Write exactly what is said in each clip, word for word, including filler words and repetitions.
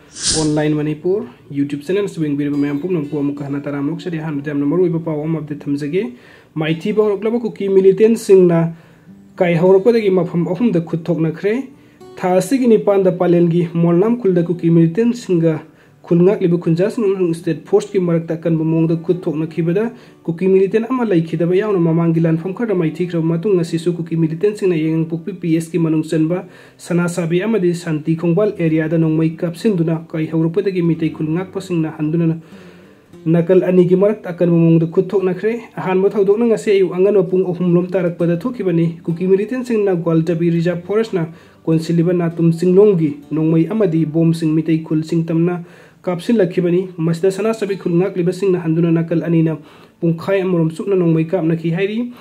Online Manipur YouTube channel ꯑꯁꯤꯕꯨ ꯌꯦꯡꯕꯤꯔꯤꯕ ꯃꯌꯥꯝ ꯄꯨꯝꯅꯃꯛꯄꯨ ꯑꯃꯨꯛꯀ ꯍꯟꯅ ꯇꯔꯥꯝꯅ ꯑꯣꯛꯆꯔꯤ꯫ ꯑꯍꯥꯟꯕꯗ ꯌꯥꯝꯅ ꯃꯔꯨꯑꯣꯏꯕ ꯄꯥꯎ ꯑꯃ update ꯊꯝꯖꯒꯦ꯫ ꯃꯥꯏꯊꯤꯕ ꯍꯧꯔꯛꯂꯕ ꯀꯨꯀꯤ militantꯁꯤꯡꯅ ꯀꯥꯏ ꯍꯧꯔꯛꯄꯗꯒꯤ ꯃꯐꯝ ꯑꯍꯨꯝꯗ ꯈꯨꯠ ꯊꯣꯛꯅꯈ꯭ꯔꯦ꯫ ꯊꯥ ꯑꯁꯤꯒꯤ ꯅꯤꯄꯥꯟꯗ ꯄꯥꯂꯦꯜꯒꯤ ꯃꯣꯜꯅꯥꯝ ꯈꯨꯜꯗ ꯀꯨꯀꯤ militantꯁꯤꯡꯒ ꯈꯨꯜ ꯉꯥꯛꯂꯤꯕ ꯈꯨꯟꯖꯥꯁꯤꯡ ꯑꯃꯁꯨꯡ state forceꯀꯤ ꯃꯔꯛꯇ ꯑꯀꯟꯕ ꯃꯑꯣꯡꯗ ꯈꯨꯠ ꯊꯣꯛꯅꯈꯤꯕꯗ ꯀꯨꯀꯤ militant ꯑꯃ ꯂꯩꯈꯤꯗꯕ ꯌꯥꯎꯅ ꯃꯃꯥꯡꯒꯤ ꯂꯥꯟꯐꯝ ꯈꯔꯗ ꯃꯥꯏꯊꯤꯈ꯭ꯔꯕ ꯃꯇꯨꯡ ꯉꯁꯤꯁꯨ ꯀꯨꯀꯤ militantꯁꯤꯡꯅ ꯌꯥꯏꯉꯪꯄꯣꯛꯄꯤ PSꯀꯤ ꯃꯅꯨꯡ ꯆꯟꯕ ꯁꯅꯥꯁꯥꯕꯤ ꯑꯃꯗꯤ ꯁꯥꯟꯇꯤ ꯈꯣꯡꯕꯥꯜ areaꯗ ꯅꯣꯡꯃꯩ ꯀꯥꯞꯁꯤꯟꯗꯨꯅ ꯀꯥꯏꯍꯧꯔꯛꯄꯗꯒꯤ ꯃꯤꯇꯩ ꯈꯨꯜ ꯉꯥꯛꯄꯁꯤꯡꯅ ꯍꯟꯗꯨꯅ ꯅꯥꯀꯜ ꯑꯅꯤꯒꯤ ꯃꯔꯛꯇ ꯑꯀꯟꯕ ꯃꯑꯣꯡꯗ ꯈꯨꯠ ꯊꯣꯛꯅꯈ꯭ꯔꯦ꯫ ꯑꯍꯥꯟꯕ ꯊꯧꯗꯣꯛꯅ ꯉꯁꯤ ꯑꯌꯨꯛ ꯑꯉꯟꯕ ꯄꯨꯡ ꯑꯍꯨꯝ ꯂꯣꯝ ꯇꯥꯔꯛꯄꯗ ꯊꯣꯛꯈꯤꯕꯅꯤ꯫ ꯀꯨꯀꯤ militantꯁꯤꯡꯅ ꯒ꯭ꯋꯥꯜꯇꯕꯤ reserve forestꯅ ꯀꯣꯟꯁꯤꯜꯂꯤꯕ ꯅꯥꯇꯨꯝ ꯆꯤꯡꯂꯣꯝꯒꯤ ꯅꯣꯡꯃꯩ ꯑꯃꯗꯤ ꯕꯣꯝꯁꯤꯡ ꯃꯤꯇꯩ ꯈꯨꯜꯁꯤꯡ ꯇꯝꯅ ꯀꯥꯞꯁꯤꯜꯂꯛꯈꯤꯕꯅꯤ꯫ ꯃꯁꯤꯗ ꯁꯅꯥꯁꯥꯕꯤ ꯈꯨꯜ ꯉꯥꯛꯂꯤꯕꯁꯤꯡꯅ ꯍꯟꯗꯨꯅ ꯅꯥꯀꯜ ꯑꯅꯤꯅ ꯄꯨꯡꯈꯥꯏ ꯑꯃꯔꯣꯝ ꯆꯨꯞꯅ ꯅꯣꯡꯃꯩ ꯀꯥꯞꯅꯈꯤ ꯍꯥꯏꯔꯤ꯫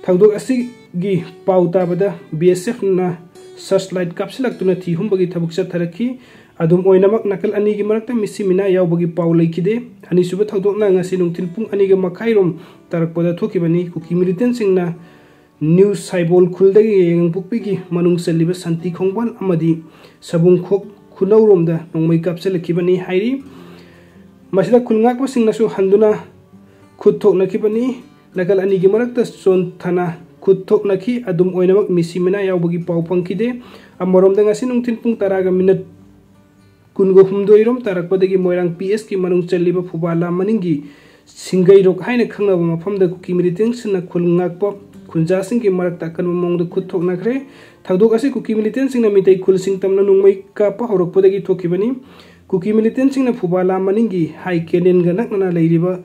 ꯊꯧꯗꯣꯛ ꯑꯁꯤꯒꯤ ꯄꯥꯎ ꯇꯥꯕꯗ BSFꯅ searchlight ꯀꯥꯞꯁꯤꯜꯂꯛꯇꯨꯅ ꯊꯤ ꯍꯨꯝꯕꯒꯤ ꯊꯕꯛ ꯆꯠꯊꯔꯛꯈꯤ꯫ ꯑꯗꯨꯝ ꯑꯣꯏꯅꯃꯛ ꯅꯥꯀꯜ ꯑꯅꯤꯒꯤ ꯃꯔꯛꯇ ꯃꯤꯁꯤ ꯃꯤꯅꯥ ꯌꯥꯎꯕꯒꯤ ꯄꯥꯎ ꯂꯩꯈꯤꯗꯦ꯫ ꯑꯅꯤꯁꯨꯕ ꯊꯧꯗꯣꯛꯅ ꯉꯁꯤ ꯅꯨꯡꯊꯤꯜ ꯄꯨꯡ ꯑꯅꯤꯒ ꯃꯈꯥꯏꯔꯣꯝ ꯇꯥꯔꯛꯄꯗ ꯊꯣꯛꯈꯤꯕꯅꯤ꯫ ꯀꯨꯀꯤ militantꯁꯤꯡꯅ ꯅ꯭ꯌꯨ ꯁꯥꯏꯕꯣꯜ ꯈꯨꯜꯗꯒꯤ ꯌꯥꯏꯉꯪꯄꯣꯛꯄꯤꯒꯤ ꯃꯅꯨꯡ ꯆꯜꯂꯤꯕ ꯁꯥꯟꯇꯤ ꯈꯣꯡꯕꯥꯜ ꯑꯃꯗꯤ ꯁꯕꯨꯡꯈꯣꯛ ꯈꯨꯅꯧꯔꯣꯝꯗ ꯅꯣꯡꯃꯩ ꯀꯥꯞꯁꯤꯜꯂꯛꯈꯤꯕꯅꯤ ꯍꯥꯏꯔꯤ꯫ ꯃꯁꯤꯗ ꯈꯨꯜ ꯉꯥꯛꯄꯁꯤꯡꯅꯁꯨ ꯍꯟꯗꯨꯅ ꯈꯨꯠ ꯊꯣꯛꯅꯈꯤꯕꯅꯤ꯫ ꯅꯥꯀꯜ ꯑꯅꯤꯒꯤ ꯃꯔꯛꯇ ꯆꯣꯟꯊꯅ ꯈꯨꯠ ꯊꯣꯛꯅꯈꯤ꯫ ꯑꯗꯨꯝ ꯑꯣꯏꯅꯃꯛ ꯃꯤꯁꯤ ꯃꯤꯅꯥ ꯌꯥꯎꯕꯒꯤ ꯄꯥꯎ ꯐꯪꯈꯤꯗꯦ꯫ ꯑꯃꯔꯣꯝꯗ ꯉꯁꯤ ꯅꯨꯡꯊꯤꯜ ꯄꯨꯡ ꯇꯔꯥꯒ ꯃꯤꯅꯠ ꯀꯨꯟꯒ ꯍꯨꯝꯗꯣꯏꯔꯣꯝ ꯇꯥꯔꯛꯄꯗꯒꯤ ꯃꯣꯏꯔꯥꯡ PSꯀꯤ ꯃꯅꯨꯡ ꯆꯜꯂꯤꯕ ꯐꯨꯕꯥꯂꯥ ꯃꯅꯤꯡꯒꯤ ꯁꯤꯡꯒꯩꯔꯣꯛ ꯍꯥꯏꯅ ꯈꯪꯅꯕ ꯃꯐꯝꯗ ꯀꯨꯀꯤ militantꯁꯤꯡꯅ ꯈꯨꯜ ꯉꯥꯛꯄ ꯈꯨꯟꯖꯥꯁꯤꯡꯒꯤ ꯃꯔꯛꯇ ꯑꯀꯟꯕ ꯃꯑꯣꯡꯗ ꯈꯨꯠ ꯊꯣꯛꯅꯈ꯭ꯔꯦ꯫ ꯊꯧꯗꯣꯛ ꯑꯁꯤ ꯀꯨꯀꯤ militantꯁꯤꯡꯅ ꯃꯤꯇꯩ ꯈꯨꯜꯁꯤꯡ ꯇꯝꯅ ꯅꯣꯡꯃꯩ ꯀꯥꯞꯄ ꯍꯧꯔꯛꯄꯗꯒꯤ ꯊꯣꯛꯈꯤꯕꯅꯤ꯫ ꯀꯨꯀꯤ militantꯁꯤꯡꯅ ꯐꯨꯕꯥꯂꯥ ꯃꯅꯤꯡꯒꯤ ꯍꯥꯏ ꯀꯦꯅꯦꯜꯒ ꯅꯛꯅꯅ ꯂꯩꯔꯤꯕ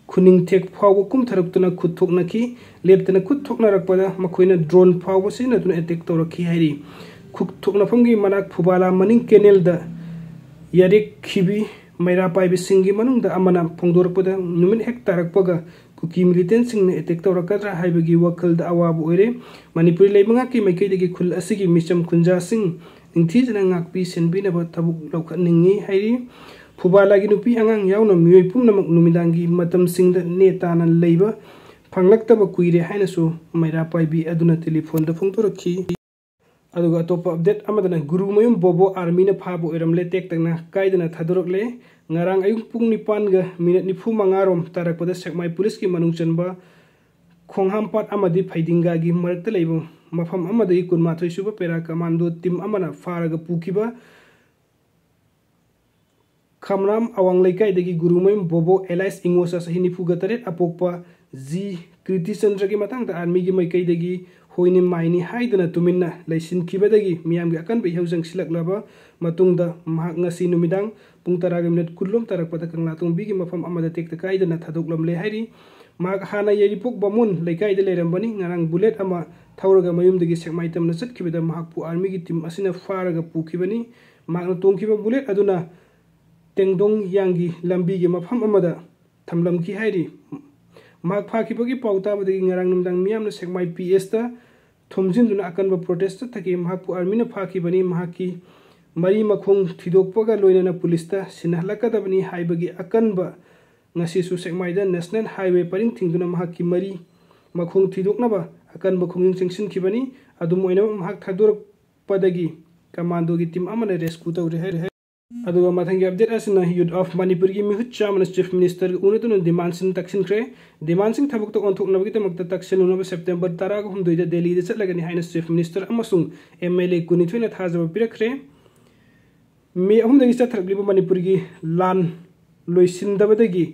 ꯈꯨꯅꯤꯡꯊꯦꯛ ꯐꯥꯎꯕ ꯀꯨꯝꯊꯔꯛꯇꯨꯅ ꯈꯨꯠ ꯊꯣꯛꯅꯈꯤ꯫ ꯂꯦꯞꯇꯅ ꯈꯨꯠ ꯊꯣꯛꯅꯔꯛꯄꯗ ꯃꯈꯣꯏꯅ drone ꯐꯥꯎꯕ ꯁꯤꯖꯤꯟꯅꯗꯨꯅ attack ꯇꯧꯔꯛꯈꯤ ꯍꯥꯏꯔꯤ꯫ ꯈꯨꯠ ꯊꯣꯛꯅꯐꯝꯒꯤ ꯃꯅꯥꯛ ꯐꯨꯕꯥꯂꯥ ꯃꯅꯤꯡ ꯀꯦꯅꯦꯜꯗ ꯌꯥꯔꯦꯛꯈꯤꯕꯤ ꯃꯩꯔꯥ ꯄꯥꯏꯕꯤꯁꯤꯡꯒꯤ ꯃꯅꯨꯡꯗ ꯑꯃꯅ ꯐꯣꯡꯗꯣꯔꯛꯄꯗ ꯅꯨꯃꯤꯠ ꯍꯦꯛ ꯇꯥꯔꯛꯄꯒ ꯀꯨꯀꯤ militantꯁꯤꯡꯅ attack ꯇꯧꯔꯛꯀꯗ꯭ꯔꯥ ꯍꯥꯏꯕꯒꯤ ꯋꯥꯈꯜꯗ ꯑꯋꯥꯕ ꯑꯣꯏꯔꯦ꯫ ꯃꯅꯤꯄꯨꯔꯤ ꯂꯩꯕꯥꯛꯀꯤ ꯃꯥꯏꯀꯩꯗꯒꯤ ꯈꯨꯜ ꯑꯁꯤꯒꯤ ꯃꯤꯆꯝ ꯈꯨꯟꯖꯥꯁꯤꯡ ꯅꯤꯡꯊꯤꯖꯅ ꯉꯥꯛꯄꯤ ꯁꯦꯟꯕꯤꯅꯕ ꯊꯕꯛ ꯂꯧꯈꯠꯅꯤꯡꯏ ꯍꯥꯏꯔꯤ꯫ ꯐꯨꯕꯥꯂꯥꯒꯤ ꯅꯨꯄꯤ ꯑꯉꯥꯡ ꯌꯥꯎꯅ ꯃꯤꯑꯣꯏ ꯄꯨꯝꯅꯃꯛ ꯅꯨꯃꯤꯗꯥꯡꯒꯤ ꯃꯇꯝꯁꯤꯡꯗ ꯅꯦ ꯇꯥꯅ ꯂꯩꯕ ꯐꯪꯂꯛꯇꯕ ꯀꯨꯏꯔꯦ ꯍꯥꯏꯅꯁꯨ ꯃꯩꯔꯥ ꯄꯥꯏꯕꯤ ꯑꯗꯨꯅ ꯇꯦꯂꯤꯐꯣꯟꯗ ꯐꯣꯡꯗꯣꯔꯛꯈꯤ꯫ ꯑꯗꯨꯒ ꯑꯇꯣꯞꯄ ꯑꯞꯗꯦꯠ ꯑꯃꯗꯅ ꯒꯨꯔꯨꯃꯌꯨꯝ ꯕꯣꯕꯣ ꯑꯥꯔꯃꯤꯅ ꯐꯥꯕ ꯑꯣꯏꯔꯝꯂꯦ, ꯇꯦꯛꯇꯅ ꯀꯥꯏꯗꯅ ꯊꯥꯗꯣꯔꯛꯂꯦ꯫ ꯉꯔꯥꯡ ꯑꯌꯨꯛ ꯄꯨꯡ ꯅꯤꯄꯥꯟꯒ ꯃꯤꯅꯠ ꯅꯤꯐꯨ ꯃꯉꯥ ꯔꯣꯝ ꯇꯥꯔꯛꯄꯗ ꯁꯦꯛꯃꯥꯏ ꯄꯨꯂꯤꯁꯀꯤ ꯃꯅꯨꯡ ꯆꯟꯕ ꯈꯣꯡꯍꯥꯝꯄꯥꯠ ꯑꯃꯗꯤ ꯐꯩꯗꯤꯡꯒꯥꯒꯤ ꯃꯔꯛꯇ ꯂꯩꯕ ꯃꯐꯝ ꯑꯃꯗꯒꯤ ꯀꯨꯟꯃꯥꯊꯣꯏ ꯁꯨꯕ ꯄꯦꯔꯥ ꯀꯃꯥꯟꯗꯣ ꯇꯤꯝ ꯑꯃꯅ ꯐꯥꯔꯒ ꯄꯨꯈꯤꯕ ꯈꯝꯔꯥꯝ ꯑꯋꯥꯡ ꯂꯩꯀꯥꯏꯗꯒꯤ ꯒꯨꯔꯨꯃꯌꯨꯝ ꯕꯣꯕꯣ ꯑꯦꯂꯥꯏꯁ ꯏꯉꯣꯁ ꯆꯍꯤ ꯅꯤꯐꯨꯒ ꯇꯔꯦꯠ ꯑꯄꯣꯛꯄ ꯖꯤ ꯀ꯭ꯔꯤꯇꯤꯆꯟꯗ꯭ꯔꯒꯤ ꯃꯇꯥꯡꯗ ꯑꯥꯔꯃꯤꯒꯤ ꯃꯥꯏꯀꯩꯗꯒꯤ ꯍꯣꯏꯅꯤ ꯃꯥꯏꯅꯤ ꯍꯥꯏꯗꯅ ꯇꯨꯃꯤꯟꯅ ꯂꯩꯁꯤꯟꯈꯤꯕꯗꯒꯤ ꯃꯤꯌꯥꯝꯒꯤ ꯑꯀꯟꯕ ꯏꯍꯧ ꯆꯪꯁꯤꯜꯂꯛꯂꯕ ꯃꯇꯨꯡꯗ ꯃꯍꯥꯛ ꯉꯁꯤ ꯅꯨꯃꯤꯗꯥꯡ ꯄꯨꯡ ꯇꯔꯥꯒꯤ ꯃꯤꯅꯠ ꯀꯨꯟꯂꯣꯝ ꯇꯥꯔꯛꯄꯗ ꯀꯪꯂꯥꯇꯣꯡꯕꯤꯒꯤ ꯃꯐꯝ ꯑꯃꯗ ꯇꯦꯛꯇ ꯀꯥꯏꯗꯅ ꯊꯥꯗꯣꯛꯂꯝꯂꯦ ꯍꯥꯏꯔꯤ꯫ ꯃꯍꯥꯛ ꯍꯥꯟꯅ ꯌꯥꯏꯔꯤꯄꯣꯛ ꯕꯥꯃꯣꯟ ꯂꯩꯀꯥꯏꯗ ꯂꯩꯔꯝꯕꯅꯤ꯫ ꯉꯔꯥꯡ ꯕꯨꯂꯦꯠ ꯑꯃ ꯊꯧꯔꯒ ꯃꯌꯨꯝꯗꯒꯤ ꯁꯦꯛꯃꯥꯏ ꯇꯝꯅ ꯆꯠꯈꯤꯕꯗ ꯃꯍꯥꯛꯄꯨ ꯑꯥꯔꯃꯤꯒꯤ ꯇꯤꯝ ꯑꯁꯤꯅ ꯐꯥꯔꯒ ꯄꯨꯈꯤꯕꯅꯤ꯫ ꯃꯍꯥꯛꯅ ꯇꯣꯡꯈꯤꯕ ꯕꯨꯂꯦꯠ ꯑꯗꯨꯅ ꯇꯦꯡꯗꯣꯡ ꯌꯥꯡꯒꯤ ꯂꯝꯕꯤꯒꯤ ꯃꯐꯝ ꯑꯃꯗ ꯊꯝꯂꯝꯈꯤ ꯍꯥꯏꯔꯤ꯫ ꯃꯍꯥꯛ ꯐꯥꯈꯤꯕꯒꯤ ꯄꯥꯎ ꯇꯥꯕꯗꯒꯤ ꯉꯔꯥꯡ ꯅꯨꯃꯤꯗꯥꯡ ꯃꯤꯌꯥꯝꯅ ꯁꯦꯛꯃꯥꯏ ꯄꯤ ꯑꯦꯁꯇ ꯊꯨꯝꯖꯤꯟꯗꯨꯅ ꯑꯀꯟꯕ ꯄ꯭ꯔꯣꯇꯦꯁꯇ ꯊꯛꯈꯤ꯫ ꯃꯍꯥꯛꯄꯨ ꯑꯥꯔꯃꯤꯅ ꯐꯥꯈꯤꯕꯅꯤ, ꯃꯍꯥꯛꯀꯤ ꯃꯔꯤ ꯃꯈꯣꯡ ꯊꯤꯗꯣꯛꯄꯒ ꯂꯣꯏꯅꯅ ꯄꯨꯂꯤꯁꯇ ꯁꯤꯟꯅꯍꯜꯂꯛꯀꯗꯕꯅꯤ ꯍꯥꯏꯕꯒꯤ ꯑꯀꯟꯕ ꯉꯁꯤꯁꯨ ꯁꯦꯛꯃꯥꯏꯗ ꯅꯦꯁꯅꯦꯜ ꯍꯥꯏꯋꯦ ꯄꯔꯤꯡ ꯊꯤꯡꯗꯨꯅ ꯃꯍꯥꯛꯀꯤ ꯃꯔꯤ ꯃꯈꯣꯡ ꯊꯤꯗꯣꯛꯅꯕ ꯑꯀꯟꯕ ꯈꯣꯡꯖꯪ ꯆꯪꯁꯤꯟꯈꯤꯕꯅꯤ꯫ ꯑꯗꯨꯝ ꯑꯣꯏꯅꯃꯛ, ꯃꯍꯥꯛ ꯊꯥꯗꯣꯔꯛꯄꯗꯒꯤ ꯀꯃꯥꯟꯗꯣꯒꯤ ꯇꯤꯝ ꯑꯃꯅ ꯔꯦꯁꯀ꯭ꯌꯨ ꯇꯧꯔꯦ ꯍꯥꯏꯔꯤ꯫ ꯑꯗꯨꯒ ꯃꯊꯪꯒꯤ ꯑꯞꯗꯦꯠ ꯑꯁꯤꯅ ꯌꯨꯠ ꯑꯣꯐ ꯃꯅꯤꯄꯨꯔꯒꯤ ꯃꯤꯍꯨꯠ ꯆꯥꯝꯃꯅ ꯆꯤꯐ ꯃꯤꯅꯤꯁꯇꯔꯒ ꯎꯅꯗꯨꯅ ꯗꯤꯃꯥꯟꯁꯤꯡ ꯇꯛꯁꯤꯟꯈ꯭ꯔꯦ꯫ ꯗꯤꯃꯥꯟꯁꯤꯡ ꯊꯕꯛꯇ ꯑꯣꯟꯊꯣꯛꯅꯕꯒꯤꯗꯃꯛꯇ ꯇꯛꯁꯤꯜꯂꯨꯅꯕ ꯁꯦꯞꯇꯦꯝꯕꯔ ꯇꯔꯥꯒ ꯍꯨꯝꯗꯣꯏꯗ ꯗꯦꯜꯂꯤꯗ ꯆꯠꯂꯒꯅꯤ ꯍꯥꯏꯅ ꯆꯤꯐ ꯃꯤꯅꯤꯁꯇꯔ ꯑꯃꯁꯨꯡ ꯑꯦꯝ ꯑꯦꯜ ꯑꯦ ꯀꯨꯟꯅꯤꯊꯣꯏꯅ ꯊꯥꯖꯕ ꯄꯤꯔꯛꯈ꯭ꯔꯦ꯫ ꯃꯦ ꯑꯍꯨꯝꯗꯒꯤ ꯆꯠꯊꯔꯛꯂꯤꯕ ꯃꯅꯤꯄꯨꯔꯒꯤ ꯂꯥꯟ ꯂꯣꯏꯁꯤꯟꯗꯕꯗꯒꯤ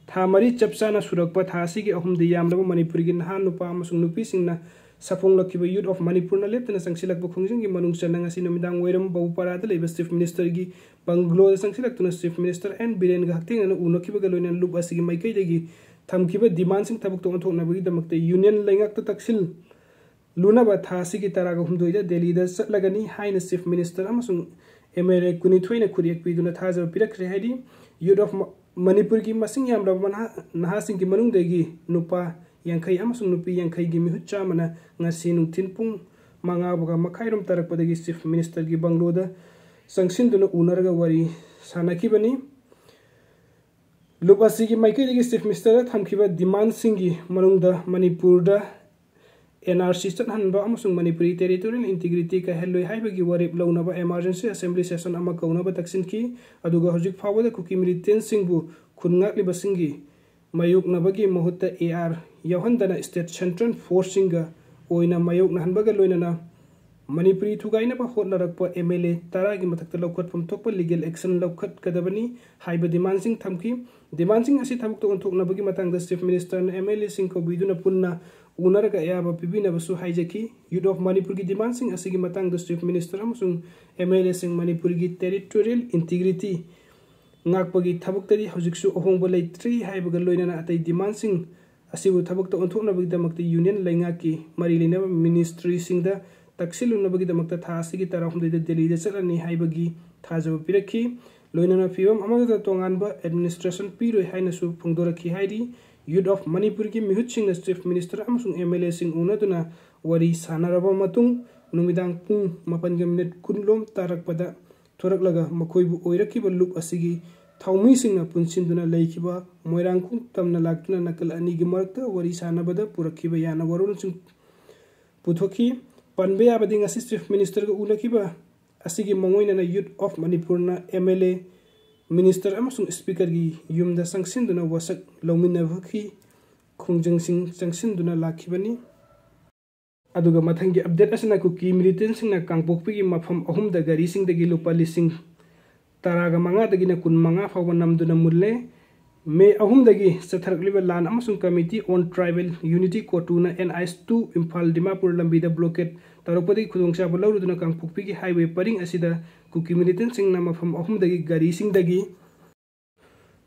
ꯊꯥ ꯃꯔꯤ ꯆꯞ ꯆꯥꯅ ꯁꯨꯔꯛꯄ ꯊꯥ ꯑꯁꯤꯒꯤ ꯑꯍꯨꯝꯗꯤ ꯌꯥꯝꯂꯕ ꯃꯅꯤꯄꯨꯔꯒꯤ ꯅꯍꯥ ꯅꯨꯄꯥ ꯑꯃꯁꯨꯡ ꯅꯨꯄꯤꯁꯤꯡꯅ ꯁꯥꯐꯣꯡꯂꯛꯈꯤꯕ ꯌꯨꯠ ꯑꯣꯐ ꯃꯅꯤꯄꯨꯔꯅ ꯂꯦꯞꯇꯅ ꯆꯪꯁꯤꯜꯂꯛꯄ ꯈꯣꯡꯖꯪꯒꯤ ꯃꯅꯨꯡ ꯆꯟꯅ ꯉꯁꯤ ꯅꯨꯃꯤꯗꯥꯡ ꯋꯥꯏꯔꯝ ꯕꯥꯕꯨꯄꯥꯔꯥꯗ ꯂꯩꯕ ꯆꯤꯐ ꯃꯤꯅꯤꯁꯇꯔꯒꯤ ꯕꯪꯒ꯭ꯂꯣꯗ ꯆꯪꯁꯤꯜꯂꯛꯇꯨꯅ ꯆꯤꯐ ꯃꯤꯅꯤꯁꯇꯔ ꯑꯦꯟ ꯕꯤꯔꯦꯟꯒ ꯍꯛꯊꯦꯡꯅꯅ ꯎꯅꯈꯤꯕꯒ ꯂꯣꯏꯅꯅ ꯂꯨꯞ ꯑꯁꯤꯒꯤ ꯃꯥꯏꯀꯩꯗꯒꯤ ꯊꯝꯈꯤꯕ ꯗꯤꯃꯥꯟꯁꯤꯡ ꯊꯕꯛꯇ ꯑꯣꯟꯊꯣꯛꯅꯕꯒꯤꯗꯃꯛꯇ ꯌꯨꯅꯤꯌꯟ ꯂꯩꯉꯥꯛꯇ ꯇꯛꯁꯤꯜ ꯂꯨꯅꯕ ꯊꯥ ꯑꯁꯤꯒꯤ ꯇꯔꯥꯒ ꯍꯨꯝꯗꯣꯏꯗ ꯗꯦꯜꯂꯤꯗ ꯆꯠꯂꯒꯅꯤ ꯍꯥꯏꯅ ꯆꯤꯐ ꯃꯤꯅꯤꯁꯇꯔ ꯑꯃꯁꯨꯡ ꯑꯦꯝ ꯑꯦꯜ ꯑꯦ ꯀꯨꯟꯅꯤꯊꯣꯏꯅ ꯈꯨꯔꯦꯛ ꯄꯤꯗꯨꯅ ꯊꯥꯖꯕ ꯄꯤꯔꯛꯈ꯭ꯔꯦ ꯍꯥꯏꯔꯤ꯫ ꯌꯨꯠ ꯑꯣꯐ ꯃ-, ꯃꯅꯤꯄꯨꯔꯒꯤ ꯃꯁꯤꯡ ꯌꯥꯝꯂꯕ ꯅꯍꯥ-, ꯅꯍꯥꯁꯤꯡꯒꯤ ꯃꯅꯨꯡꯗꯒꯤ ꯅꯨꯄꯥ ꯌꯥꯡꯈꯩ ꯑꯃꯁꯨꯡ ꯅꯨꯄꯤ ꯌꯥꯡꯈꯩꯒꯤ ꯃꯤꯍꯨꯠ ꯆꯥꯝꯃꯅ ꯉꯁꯤ ꯅꯨꯡꯊꯤꯜ ꯄꯨꯡ ꯃꯉꯥ ꯃꯈꯥꯏꯔꯣꯝ ꯇꯥꯔꯛꯄꯗꯒꯤ ꯆꯤꯐ ꯃꯤꯅꯤꯁꯇꯔꯒꯤ ꯕꯪꯒ꯭ꯂꯣꯗ ꯆꯪꯁꯤꯟꯗꯨꯅ ꯎꯅꯔꯒ ꯋꯥꯔꯤ ꯁꯥꯟꯅꯈꯤꯕꯅꯤ꯫ ꯂꯨꯞ ꯑꯁꯤꯒꯤ ꯃꯥꯏꯀꯩꯗꯒꯤ ꯆꯤꯐ ꯃꯤꯅꯤꯁꯇꯔꯗ ꯊꯝꯈꯤꯕ ꯗꯤꯃꯥꯟꯁꯤꯡꯒꯤ ꯃꯅꯨꯡꯗ ꯃꯅꯤꯄꯨꯔꯗ ꯑꯦꯟ ꯑꯥꯔ ꯁꯤ ꯆꯠꯍꯟꯕ ꯑꯃꯁꯨꯡ ꯃꯅꯤꯄꯨꯔꯤ territorial integrity ꯀꯥꯏꯍꯜꯂꯣꯏ ꯍꯥꯏꯕꯒꯤ ꯋꯥꯔꯦꯞ ꯂꯧꯅꯕ emergency assembly session ꯑꯃ ꯀꯧꯅꯕ ꯇꯛꯁꯤꯟꯈꯤ꯫ ꯑꯗꯨꯒ ꯍꯧꯖꯤꯛ ꯐꯥꯎꯕꯗ ꯀꯨꯀꯤ militantꯁꯤꯡꯕꯨ ꯈꯨꯟ ꯉꯥꯛꯂꯤꯕꯁꯤꯡꯒꯤ ꯃꯥꯌꯣꯛꯅꯕꯒꯤ ꯃꯍꯨꯠꯇ ꯑꯦ ꯑꯥꯔ ꯌꯥꯎꯍꯟꯗꯅ state central forceꯁꯤꯡꯒ ꯑꯣꯏꯅ ꯃꯥꯌꯣꯛꯅꯍꯟꯕꯒ ꯂꯣꯏꯅꯅ ꯃꯅꯤꯄꯨꯔꯤ ꯊꯨꯒꯥꯏꯅꯕ ꯍꯣꯠꯅꯔꯛꯄ ꯑꯦꯝ ꯑꯦꯜ ꯑꯦ ꯇꯔꯥꯒꯤ ꯃꯊꯛꯇ ꯂꯧꯈꯠꯐꯝ ꯊꯣꯛꯄ legal action ꯂꯧꯈꯠꯀꯗꯕꯅꯤ ꯍꯥꯏꯕ demandꯁꯤꯡ ꯊꯝꯈꯤ꯫ Demandꯁꯤꯡ ꯑꯁꯤ ꯊꯕꯛꯇ ꯑꯣꯟꯊꯣꯛꯅꯕꯒꯤ ꯃꯇꯥꯡꯗ Chief Ministerꯅ ꯑꯦꯝ ꯑꯦꯜ ꯑꯦꯁꯤꯡ ꯀꯧꯕꯤꯗꯨꯅ ꯄꯨꯟꯅ ꯎꯅꯔꯒ ꯑꯌꯥꯕ ꯄꯤꯕꯤꯅꯕꯁꯨ ꯍꯥꯏꯖꯈꯤ꯫ Youth of ꯃꯅꯤꯄꯨꯔꯒꯤ demandꯁꯤꯡ ꯑꯁꯤꯒꯤ ꯃꯇꯥꯡꯗ Chief Minister ꯑꯃꯁꯨꯡ ꯑꯦꯝ ꯑꯦꯜ ꯑꯦꯁꯤꯡ ꯃꯅꯤꯄꯨꯔꯒꯤ territorial integrity ꯉꯥꯛꯄꯒꯤ ꯊꯕꯛꯇꯗꯤ ꯍꯧꯖꯤꯛꯁꯨ ꯑꯍꯣꯡꯕ ꯂꯩꯇ꯭ꯔꯤ ꯍꯥꯏꯕꯒ ꯂꯣꯏꯅꯅ ꯑꯇꯩ demandꯁꯤꯡ ꯑꯁꯤꯕꯨ ꯊꯕꯛꯇ ꯑꯣꯟꯊꯣꯛꯅꯕꯒꯤꯗꯃꯛꯇ union ꯂꯩꯉꯥꯛꯀꯤ ꯃꯔꯤ ꯂꯩꯅꯕ ministryꯁꯤꯡꯗ ꯇꯛꯁꯤꯜꯂꯨꯅꯕꯒꯤꯗꯃꯛꯇ ꯊꯥ ꯑꯁꯤꯒꯤ ꯇꯔꯥꯍꯨꯝꯗꯣꯏꯗ ꯗꯦꯜꯂꯤꯗ ꯆꯠꯂꯅꯤ ꯍꯥꯏꯕꯒꯤ ꯊꯥꯖꯕ ꯄꯤꯔꯛꯈꯤ꯫ ꯂꯣꯏꯅꯅ ꯐꯤꯕꯝ ꯑꯃꯗ ꯇꯣꯉꯥꯟꯕ administration ꯄꯤꯔꯣꯏ ꯍꯥꯏꯅꯁꯨ ꯐꯣꯡꯗꯣꯔꯛꯈꯤ ꯍꯥꯏꯔꯤ꯫ Youth of ꯃꯅꯤꯄꯨꯔꯒꯤ ꯃꯤꯍꯨꯠꯁꯤꯡꯅ Chief Minister ꯑꯃꯁꯨꯡ ꯑꯦꯝ ꯑꯦꯜ ꯑꯦꯁꯤꯡ ꯎꯅꯗꯨꯅ ꯋꯥꯔꯤ ꯁꯥꯟꯅꯔꯕ ꯃꯇꯨꯡ ꯅꯨꯃꯤꯗꯥꯡ ꯄꯨꯡ ꯃꯥꯄꯟꯒ minute ꯀꯨꯟ ꯂꯣꯝ ꯇꯥꯔꯛꯄꯗ ꯊꯣꯔꯛꯂꯒ ꯃꯈꯣꯏꯕꯨ ꯑꯣꯏꯔꯛꯈꯤꯕ ꯂꯨꯞ ꯑꯁꯤꯒꯤ ꯊꯧꯃꯤꯁꯤꯡꯅ ꯄꯨꯟꯁꯤꯟꯗꯨꯅ ꯂꯩꯈꯤꯕ ꯃꯣꯏꯔꯥꯡꯈꯣꯡ ꯇꯝꯅ ꯂꯥꯛꯇꯨꯅ ꯅꯥꯀꯜ ꯑꯅꯤꯒꯤ ꯃꯔꯛꯇ ꯋꯥꯔꯤ ꯁꯥꯟꯅꯕꯗ ꯄꯨꯔꯛꯈꯤꯕ ꯌꯥꯅ ꯋꯥꯔꯣꯜꯁꯤꯡ ꯄꯨꯊꯣꯛꯈꯤ꯫ ꯄꯟꯕ ꯌꯥꯕꯗꯤ ꯉꯁꯤ Chief Ministerꯒ ꯎꯅꯈꯤꯕ ꯑꯁꯤꯒꯤ ꯃꯉꯣꯏꯅꯅ Youth of ꯃꯅꯤꯄꯨꯔꯅ ꯑꯦꯝ ꯑꯦꯜ ꯑꯦ, minister ꯑꯃꯁꯨꯡ speakerꯒꯤ ꯌꯨꯝꯗ ꯆꯪꯁꯤꯟꯗꯨꯅ ꯋꯥꯁꯛ ꯂꯧꯃꯤꯟꯅꯕꯒꯤ ꯈꯣꯡꯖꯪꯁꯤꯡ ꯆꯪꯁꯤꯟꯗꯨꯅ ꯂꯥꯛꯈꯤꯕꯅꯤ꯫ ꯑꯗꯨꯒ ꯃꯊꯪꯒꯤ update ꯑꯁꯤꯅ ꯀꯨꯀꯤ militantꯁꯤꯡꯅ ꯀꯥꯡꯄꯣꯛꯄꯤꯒꯤ ꯃꯐꯝ ꯑꯍꯨꯝꯗ ꯒꯥꯔꯤꯁꯤꯡꯗꯒꯤ ꯂꯨꯄꯥ ꯂꯤꯁꯤꯡ ꯇꯔꯥꯒ ꯃꯉꯥꯗꯒꯤꯅ ꯀꯨꯟ ꯃꯉꯥ ꯐꯥꯎꯕ ꯅꯝꯗꯨꯅ ꯃꯨꯜꯂꯦ꯫ ꯃꯦ ꯑꯍꯨꯝꯗꯒꯤ ꯆꯠꯊꯔꯛꯂꯤꯕ ꯂꯥꯟ ꯑꯃꯁꯨꯡ Committee on Tribal Unity, ꯀꯣꯇꯨꯅ N H two Imphal Dimapur ꯂꯝꯕꯤꯗ blockade ꯇꯧꯔꯛꯄꯗꯒꯤ ꯈꯨꯗꯣꯡꯆꯥꯕ ꯂꯧꯔꯨꯗꯨꯅ ꯀꯥꯡꯄꯣꯛꯄꯤꯒꯤ highway ꯄꯔꯤꯡ ꯑꯁꯤꯗ ꯀꯨꯀꯤ militantꯁꯤꯡꯅ ꯃꯐꯝ ꯑꯍꯨꯝꯗꯒꯤ ꯒꯥꯔꯤꯁꯤꯡꯗꯒꯤ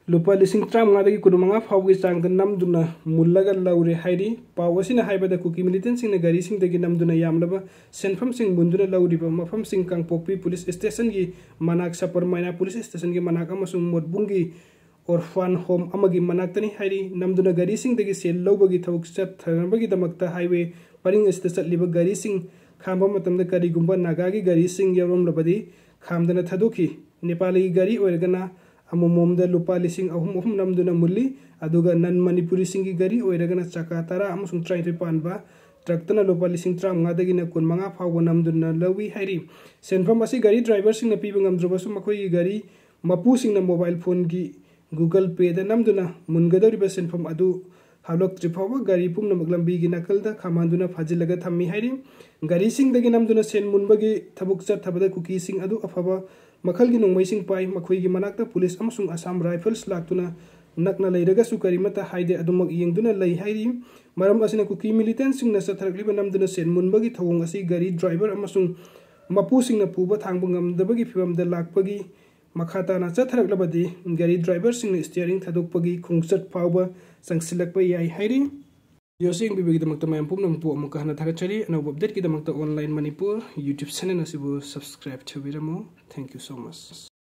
ꯂꯨꯄꯥ ꯂꯤꯁꯤꯡ ꯇꯔꯥꯃꯉꯥꯗꯒꯤ ꯀꯨꯟꯃꯉꯥ ꯐꯥꯎꯕꯒꯤ ꯆꯥꯡꯗ ꯅꯝꯗꯨꯅ ꯃꯨꯜꯂꯒ ꯂꯧꯔꯦ ꯍꯥꯏꯔꯤ꯫ ꯄꯥꯎ ꯑꯁꯤꯅ ꯍꯥꯏꯕꯗ ꯀꯨꯀꯤ militantꯁꯤꯡꯅ ꯒꯥꯔꯤꯁꯤꯡꯗꯒꯤ ꯅꯝꯗꯨꯅ ꯌꯥꯝꯂꯕ ꯁꯦꯟꯐꯝꯁꯤꯡ ꯃꯨꯟꯗꯨꯅ ꯂꯧꯔꯤꯕ ꯃꯐꯝꯁꯤꯡ ꯀꯥꯡꯄꯣꯛꯄꯤ police stationꯒꯤ ꯃꯅꯥꯛ, ꯁꯄꯔ ꯃꯥꯏꯅꯥ police stationꯒꯤ ꯃꯅꯥꯛ ꯑꯃꯁꯨꯡ ꯃꯣꯠꯕꯨꯡꯒꯤ orphan home ꯑꯃꯒꯤ ꯃꯅꯥꯛꯇꯅꯤ ꯍꯥꯏꯔꯤ꯫ ꯅꯝꯗꯨꯅ ꯒꯥꯔꯤꯁꯤꯡꯗꯒꯤ ꯁꯦꯜ ꯂꯧꯕꯒꯤ ꯊꯕꯛ ꯆꯠꯊꯅꯕꯒꯤꯗꯃꯛꯇ highway ꯄꯔꯤꯡ ꯑꯁꯤꯗ ꯆꯠꯂꯤꯕ ꯒꯥꯔꯤꯁꯤꯡ ꯈꯥꯝꯕ ꯃꯇꯝꯗ ꯀꯔꯤꯒꯨꯝꯕ ꯅꯥꯒꯥꯒꯤ ꯒꯥꯔꯤꯁꯤꯡ ꯌꯥꯎꯔꯝꯂꯕꯗꯤ ꯈꯥꯝꯗꯅ ꯊꯥꯗꯣꯛꯈꯤ꯫ ꯅꯦꯄꯥꯂꯤꯒꯤ ꯒꯥꯔꯤ ꯑꯣꯏꯔꯒꯅ ꯑꯃꯃꯝꯗ ꯂꯨꯄꯥ ꯂꯤꯁꯤꯡ ꯑꯍꯨꯝ ꯑꯍꯨꯝ ꯅꯝꯗꯨꯅ ꯃꯨꯜꯂꯤ, ꯑꯗꯨꯒ non ꯃꯅꯤꯄꯨꯔꯤꯁꯤꯡꯒꯤ ꯒꯥꯔꯤ ꯑꯣꯏꯔꯒꯅ ꯆꯀꯥ ꯇꯔꯥ ꯑꯃꯁꯨꯡ ꯇꯔꯥꯅꯤꯊꯣꯏ ꯄꯥꯟꯕ ꯇ꯭ꯔꯛꯇꯅ ꯂꯨꯄꯥ ꯂꯤꯁꯤꯡ ꯇꯔꯥꯃꯉꯥꯗꯒꯤꯅ ꯀꯨꯟꯃꯉꯥ ꯐꯥꯎꯕ ꯅꯝꯗꯨꯅ ꯂꯧꯏ ꯍꯥꯏꯔꯤ꯫ ꯁꯦꯟꯐꯝ ꯑꯁꯤ ꯒꯥꯔꯤ ꯗ꯭ꯔꯥꯏꯚꯔꯁꯤꯡꯅ ꯄꯤꯕ ꯉꯝꯗ꯭ꯔꯕꯁꯨ, ꯃꯈꯣꯏꯒꯤ ꯒꯥꯔꯤ ꯃꯄꯨꯁꯤꯡꯅ ꯃꯣꯕꯥꯏꯜ ꯐꯣꯟꯒꯤ Google Payꯗ ꯅꯝꯗꯨꯅ ꯃꯨꯟꯒꯗꯧꯔꯤꯕ ꯁꯦꯟꯐꯝ ꯑꯗꯨ ꯍꯥꯞꯂꯛꯇ꯭ꯔꯤ ꯐꯥꯎꯕ ꯒꯥꯔꯤ ꯄꯨꯝꯅꯃꯛ ꯂꯝꯕꯤꯒꯤ ꯅꯥꯀꯜꯗ ꯈꯥꯝꯍꯟꯗꯨꯅ ꯐꯥꯖꯤꯜꯂꯒ ꯊꯝꯃꯤ ꯍꯥꯏꯔꯤ꯫ ꯒꯥꯔꯤꯁꯤꯡꯗꯒꯤ ꯅꯝꯗꯨꯅ ꯁꯦꯟ ꯃꯨꯟꯕꯒꯤ ꯊꯕꯛ ꯆꯠꯊꯕꯗ ꯀꯨꯀꯤꯁꯤꯡ ꯑꯗꯨ ꯑꯐꯕ ꯃꯈꯜꯒꯤ ꯅꯣꯡꯃꯩꯁꯤꯡ ꯄꯥꯏ꯫ ꯃꯈꯣꯏꯒꯤ ꯃꯅꯥꯛꯇ ꯄꯨꯂꯤꯁ ꯑꯃꯁꯨꯡ ꯑꯁꯥꯝ ꯔꯥꯏꯐꯜꯁ ꯂꯥꯛꯇꯨꯅ ꯅꯛꯅ ꯂꯩꯔꯒꯁꯨ ꯀꯔꯤꯃꯠꯇ ꯍꯥꯏꯗꯦ, ꯑꯗꯨꯃꯛ ꯌꯦꯡꯗꯨꯅ ꯂꯩ ꯍꯥꯏꯔꯤ꯫ ꯃꯔꯝ ꯑꯁꯤꯅ ꯀꯨꯀꯤ ꯃꯤꯂꯤꯇꯦꯟꯁꯤꯡꯅ ꯆꯠꯊꯔꯛꯂꯤꯕ ꯅꯝꯗꯨꯅ ꯁꯦꯟ ꯃꯨꯟꯕꯒꯤ ꯊꯧꯑꯣꯡ ꯑꯁꯤ ꯒꯥꯔꯤ ꯗ꯭ꯔꯥꯏꯚꯔ ꯑꯃꯁꯨꯡ ꯃꯄꯨꯁꯤꯡꯅ ꯄꯨꯕ ꯊꯥꯡꯕ ꯉꯝꯗꯕꯒꯤ ꯐꯤꯕꯝꯗ ꯂꯥꯛꯄꯒꯤ ꯃꯈꯥ ꯇꯥꯅ ꯆꯠꯊꯔꯛꯂꯕꯗꯤ ꯒꯥꯔꯤ ꯗ꯭ꯔꯥꯏꯚꯔꯁꯤꯡꯅ ꯁ꯭ꯇꯤꯌꯔꯤꯡ ꯊꯥꯗꯣꯛꯄꯒꯤ ꯈꯣꯡꯆꯠ ꯐꯥꯎꯕ ꯆꯪꯁꯤꯜꯂꯛꯄ ꯌꯥꯏ ꯍꯥꯏꯔꯤ꯫ ꯚꯤꯗꯤꯑꯣꯁꯤ ꯌꯦꯡꯕꯤꯕꯒꯤꯗꯃꯛꯇ ꯃꯌꯥꯝ ꯄꯨꯝꯅꯃꯛꯄꯨ ꯑꯃꯨꯛꯀ ꯍꯟꯅ ꯊꯥꯒꯠꯆꯔꯤ꯫ ꯑꯅꯧꯕ ꯑꯞꯗꯦꯠꯀꯤꯗꯃꯛꯇ Online Manipur YouTube channel ꯑꯁꯤꯕꯨ subscribe ꯇꯧꯕꯤꯔꯝꯃꯨ꯫ Thank you so much꯫